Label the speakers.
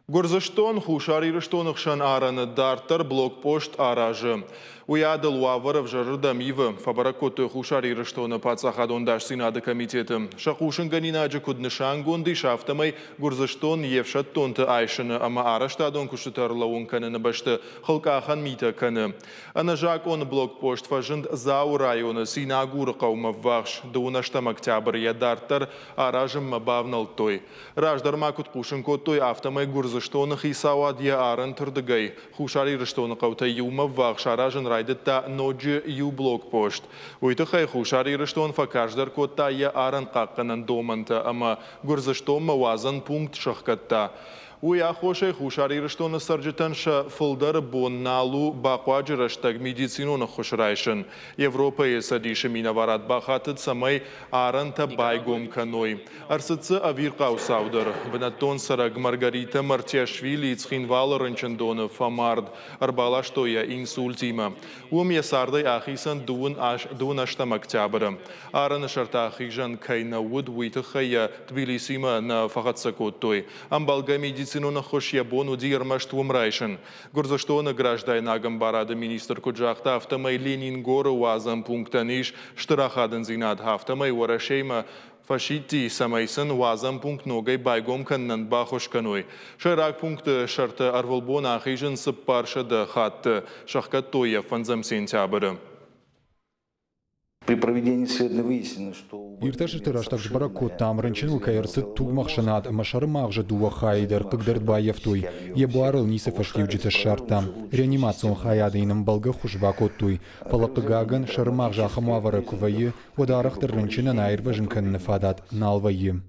Speaker 1: Гуырдзыстон Хуссар Ирыстоны хсӕн арӕны дарддӕр блокпост аразы. Уый адыл уавӕр ӕвзӕрырдӕм ивы, фӕбӕрӕг кодтой Хуссар Ирыстоны паддзахадон ӕдасдзинады комитеты. Сӕ хъусынгӕнинаджы куыд нысангонд ис, афтӕмӕй Гуырдзыстон йе фсӕддонты айсыны ӕмӕ арӕзтадон куыстытӕ ӕрлӕууын кӕныны бӕсты хылкъахӕн митӕ кӕны. Ӕнӕзакъон блокпост фӕзынд Дзауы районы Синагуры хъӕумӕ ввахс. Дыууын ӕстӕм октябры йӕ дарддӕр аразынмӕ бавнӕлдтой. Раздӕр ма куыд хъусын кодтой, афтӕмӕй Гуырдзыстоны хицауад йӕ арӕнты рдыгӕй Хуссар Ирыстоны хъӕутӕй иумӕ ввахс аразын райдыдта ноджы иу блокпост. Уый тыххӕй Хуссар Ирыстон фӕкарздӕр кодта йӕ арӕнхъахъхъӕнӕн домӕнтӕ ӕмӕ Гуырдзыстонмӕ уадзӕн пункт сӕхгӕдта. Уый аххосӕй Хуссар Ирыстоны цӕрджытӕн сӕ фылдӕры бон нал у бахъуаджы рӕстӕг медицинон ӕххуыс райсын. Европӕйы Цӕдисы минӕварад бахатыд, цӕмӕй арӕнтӕ байгом кӕной. Ӕрцыд дзы ӕвирхъау цау дӕр. Бынӕттон цӕрӕг Маргарита Мартиашвили Цхинвалы рынчындоны фӕмард, ӕрбаластой йӕ инсультимӕ. Уым йӕ цардӕй ахицӕн дыууын ӕстӕм октябры. Арӕны сӕрты ахизӕн кӕй нӕ уыд, уый тыххӕй йӕ Тбилисимӕ нӕ фӕхӕццӕ кодтой. Ӕмбӕлгӕ медицинон ӕххуыс йӕ бон уыди ӕрмӕст уым райсын. Гуырдзыстоны граждайнаг ӕмбарады министр куыд загъта, афтӕмӕй Ленингоры уадзӕн пунктӕн ис стыр ахадындзинад, афтӕмӕй Уӕрӕсеимӕ фӕсидти, цӕмӕй сын уадзӕн пункт ногӕй байгом кӕнынӕн баххуыс кӕной. Сӕйраг пункты сӕрты ӕрвылбон ахизынц 400 хатты, сӕхгӕдтой йӕ фӕндзӕм сентябры.
Speaker 2: При проведении исследований выяснено, что
Speaker 3: Иртӕстыты рӕстӕг сбӕрӕг кодтам, рынчыныл кӕй ӕрцыд тугмӕхсынад ӕмӕ сӕры магъзы дыууӕ хайы дӕр хъыгдард баййӕфтой. Йӕ буарыл ницы фӕстиуджытӕ ссардтам. Реанимацион хайады йын ӕмбӕлгӕ ӕххуыс бакодтой. Фӕлӕ, хъыгагӕн, сӕры магъз ахӕм уавӕры куы вӕййы, уӕд арӕхдӕр рынчынӕн аирвӕзын кӕныны фадат нал вӕййы.